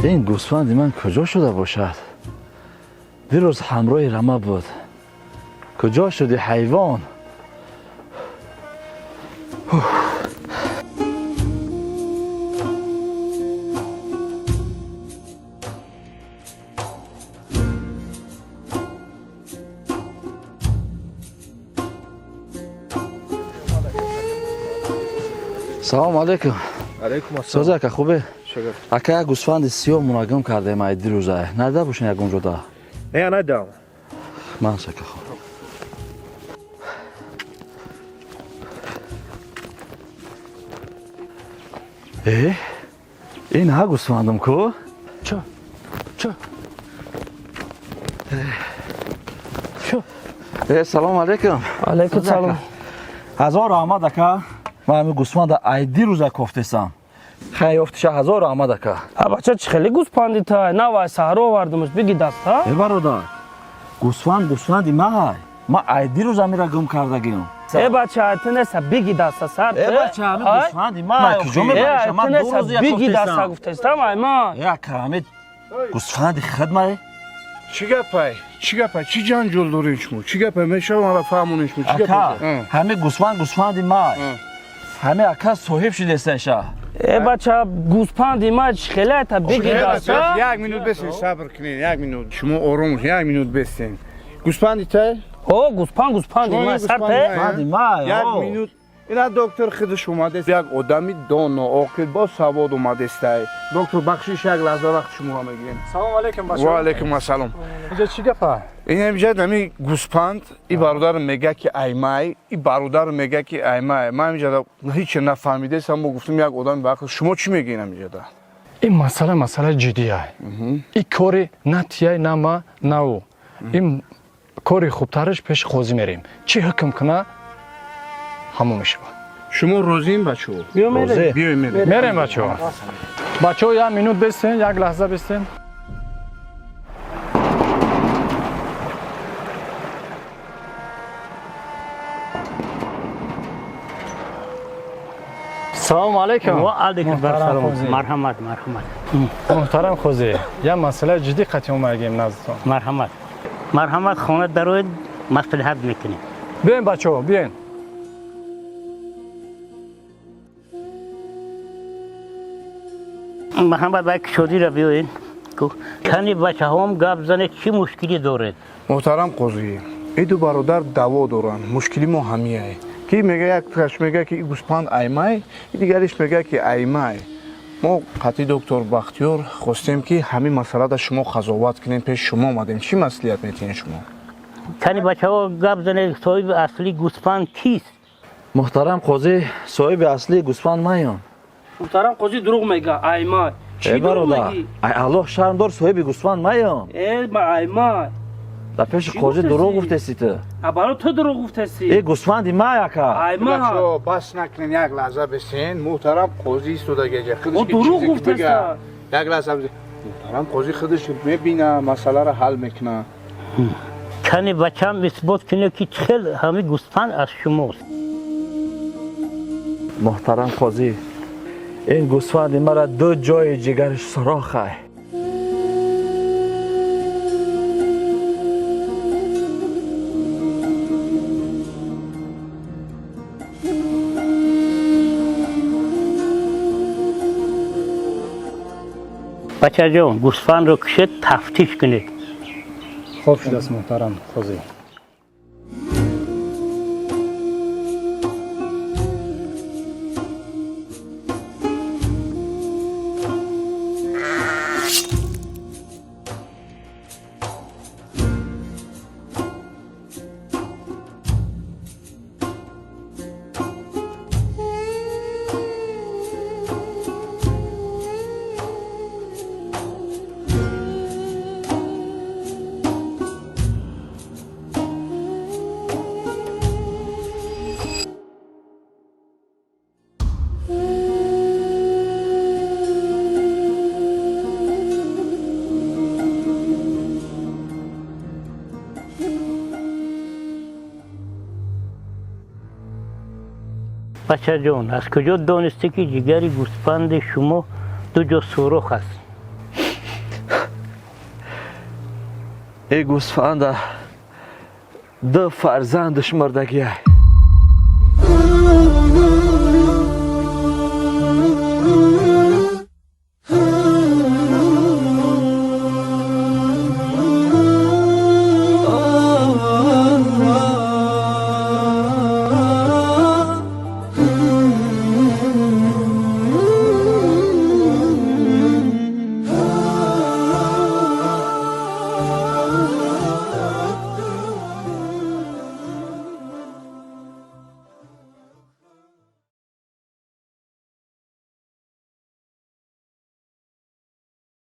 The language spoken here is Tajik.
Ин гӯсфанди ман куҷо шуда бошад? Дирӯз ҳамроҳи рама буд. Куҷо шуди, ҳайвон? Салому алейкум. Алейкум ассалом. Сози, ака, хубе? Шогирд. Ака, як гӯсфанди сиёҳ мунаггам кардаем ай дирӯза. Надида бошен ягон ҷода? Не, надам. Ман шака хуб. Э? Ин ҳа гӯсфандам ку? Чо? Чо? Чо? Э, салому алейкум. Алейкум салом. Ҳазор раҳмат, ака. Ман ҳамин гӯсфанда ай дирӯза кофтесам. Хай ёфтиша, ҳазор раҳмат, ака. А бача, чӣ хеле гӯспанди тай? Навай саҳро овардимаш, биги даста. Э, бародар, гӯсфанд гӯсфанди май. Ман ай дирӯза мира гум кардагиам. Э, бача, ту неса, биги даста сар. Э, бача, ҳамин гӯсфанди май. Куҷо мебариш? Ман ду рӯз як биги даста кофтесам. Гуфтестам, ай ма. Э, ака, ҳамин гӯсфанди хидмай. Чӣ гапай? Чӣ гапай? Чӣ ҷанҷол дорем шумо? Чӣ гапай? Мешавам ала фаҳмонем шумо. Чӣ Ака, гапай? ҳамин гӯсфанд гӯсфанди май. Ҳамин ака соҳиб шудесташа. Э, бача, гӯспанди ма чӣ хеле айта биги даста? Як минут бесен, сабр кунед, як минут. Шумо ором бошед, як минут бесен. Гӯспанди тай? О, гӯспанд гӯспанди ма сар те. Гӯсфанди май. Як минут. Ина доктор худаш омадест, як одами доно, оқил, бо савод омадестай. Доктор, бахшиш, як лаҳза вақт шуморо мегирем. Салом алейкум, бачаҳо. Ва алейкум ассалом. Инҷа чӣ гапа? Ин инҷа нами гӯспанд, и бародар мега ки аймай, и бародар мега ки аймай. Ман инҷа ҳеч нафаҳмидесам, мо гуфтем як одами баақл. Шумо чӣ мегӯед инҷа? Ин масъала масъалаи ҷиддия. Ин кори на тияй, на ма, на ӯ. Ин кори хубтараш пеши қозӣ мерем. Чӣ ҳукм куна, ҳамон мешавад. Шумо розием, бачаҳо? Биё мерем. Биёем, мерем. Мерем, бачаҳо. Бачаҳо, як минут бестен, як лаҳза бестен. Салому алейкум. Ва алейкум Муҳтарам ассалом. қозӣ. Марҳамат, марҳамат. Муҳтарам қозӣ, як масъалаи ҷиддӣ қатъи омадагем наздтон. Марҳамат. Марҳамат, хона дароед, маслиҳат мекунем. Биёен, бачаҳо, биёен. Марҳамат, ба кушодира биёед. Кани бачаҳом гап занед, чӣ мушкилӣ доред? Муҳтарам қозӣ, и ду бародар даъво доранд. Мушкили мо ҳамияе. Ки мега, якаш мега ки и гӯспанд аймай, и дигариш мега ки аймай. Мо қатъи доктор Бахтиёр хостем ки ҳамин масъалада шумо қазоват кунем, пеши шумо омадем. Чӣ маслиҳат метиҳед шумо? Кани бачаҳо гап занед, соҳиби аслии гӯспанд кист? Муҳтарам қозӣ, соҳиби аслии гӯсфанд маём. Муҳтарам қозӣ, дурӯғ мега, ай ма. Чӣ Э, дурӯғ бародар, мегӣ? ай Аллоҳ шарм дор, соҳиби гӯсфанд маём. Э, ма ай ма. Дар пеши Чӣ қозӣ гуфтеси? дурӯғ гуфтеси ту. А баро ту дурӯғ гуфтеси. Э, гӯсфанди май, ака. Ай ма. Бачаҳо, бас накунед, як лаҳза бесен. Муҳтарам қозӣ истода геҷа. О, дурӯғ гуфтеса. Як лаҳза бесен. Муҳтарам қозӣ худаш мебина, масъаларо ҳал мекуна. Кани бачаам исбот кунед ки чӣ хел ҳамин гӯспанд аз шумост. Муҳтарам қозӣ, ин гӯсфанди мара ду ҷои ҷигариш сурохай. Бачаҷон, гӯсфандро кушед, тафтиш кунед. Хоб шудааст, муҳтарам қозӣ. Бачаҷон, аз куҷо донистӣ, ки ҷигари гӯспанди шумо ду ҷо сурох аст? Э гӯсфанда ду фарзандаш мурдагиай.